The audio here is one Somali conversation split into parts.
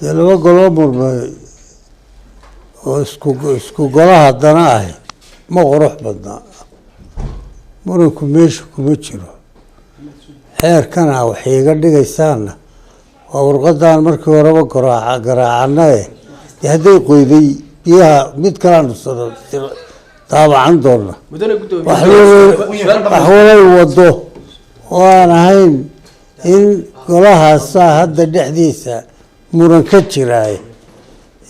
Dee laba goloo murmay oo isku golaha haddana ahi ma qurux badna. Muranku meesha kuma jiro. Xeerkana waxay iga dhigaysaana waa warqadan markii horeba garaacanaye. Dee hadday qoyday biyaha mid kalaanu daabacan doona. Mudane gudoomiye, wax walay wado oo aan ahayn in golahaasaa hadda dhexdiisa muran ka jiraay,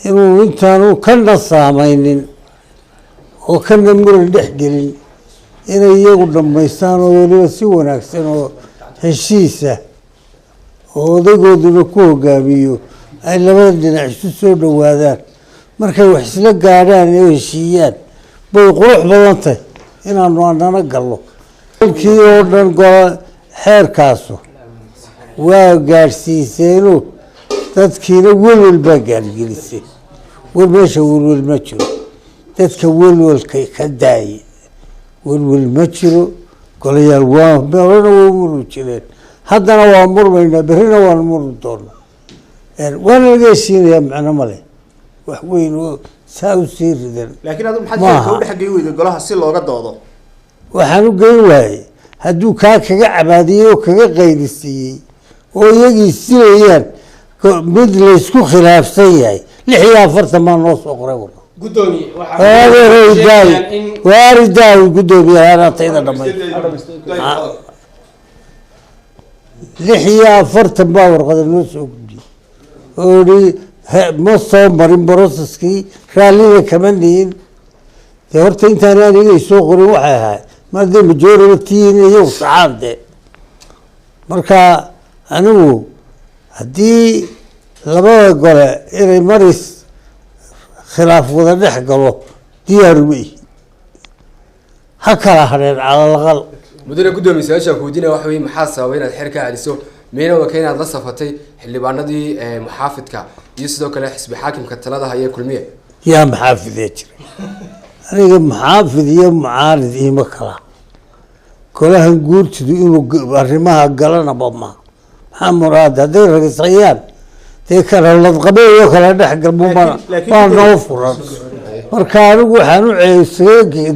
inuu intaanu kana saamaynin oo kana muran dhex gelin, inay iyagu dhammaystaan oo weliba si wanaagsan oo heshiisa oo odaygooduna ku hogaamiyo ay labada dhinac isu soo dhowaadaan. Markay wax isla gaadhaan oo heshiiyaan bay qurux badan tahay inaanu anana gallo. Dalkii oo dhan golo xeerkaasu waa gaadhsiiseeno, dadkiina welwel baa gaadhgelisay. Wel meesha welwel ma jiro, dadka welwelka ka daaye, welwel ma jiro. Golayaal waa horena waa murmi jireen, haddana waa murmaynaa, berrina waan murmi doonaa, waana laga heshiinayaa. Macno male wax weyn oo saa u sii ridan. Laakiin adigu maxaad Maaha. xeerka u dhex geyn weyday golaha si looga doodo? Waxaan u geyn waayey hadduu kaa kaga cabaadiyey oo kaga qaylisiiyey oo iyagii silayaan mid laysku khilaafsan yahay. 46 baa noo soo qoray warka. Gudoomiye, waxaa Waadeeray in waari daawi gudoomiye tayda dhamay. 46 baa warqada noo soo gudbiyey oo yihi ma soo marin broseskii, raallina kama nihin. Dee horta intaan anigay soo qorin waxay ahayd mar haddii majority tihiin iyagu saxaan. De marka anigu haddii labada gole inay maris khilaaf wada dhex galo diyaar uma ihi, ha kala hadheen calalaqal. Mudane gudoomiye, su-aasha ku weydiinaya waxa weye: maxaa sababay inaad xeer ka celiso? Miyayna waka inaad la safatay xildhibaanadii muxaafidka iyo sidoo kale xisbi xaakimka talada haya Kulmiye? Yaa maxaafidee jiray? Aniga maxaafid iyo mucaarid iima kala. Golahan guurtidu inuu arrimaha galanaba ma maxaa muraad hadday ragisayaan dee kala ladqabe iyo kala dhex galmo Laakiin waa noo furan. Marka anigu waxaan u ceesaga.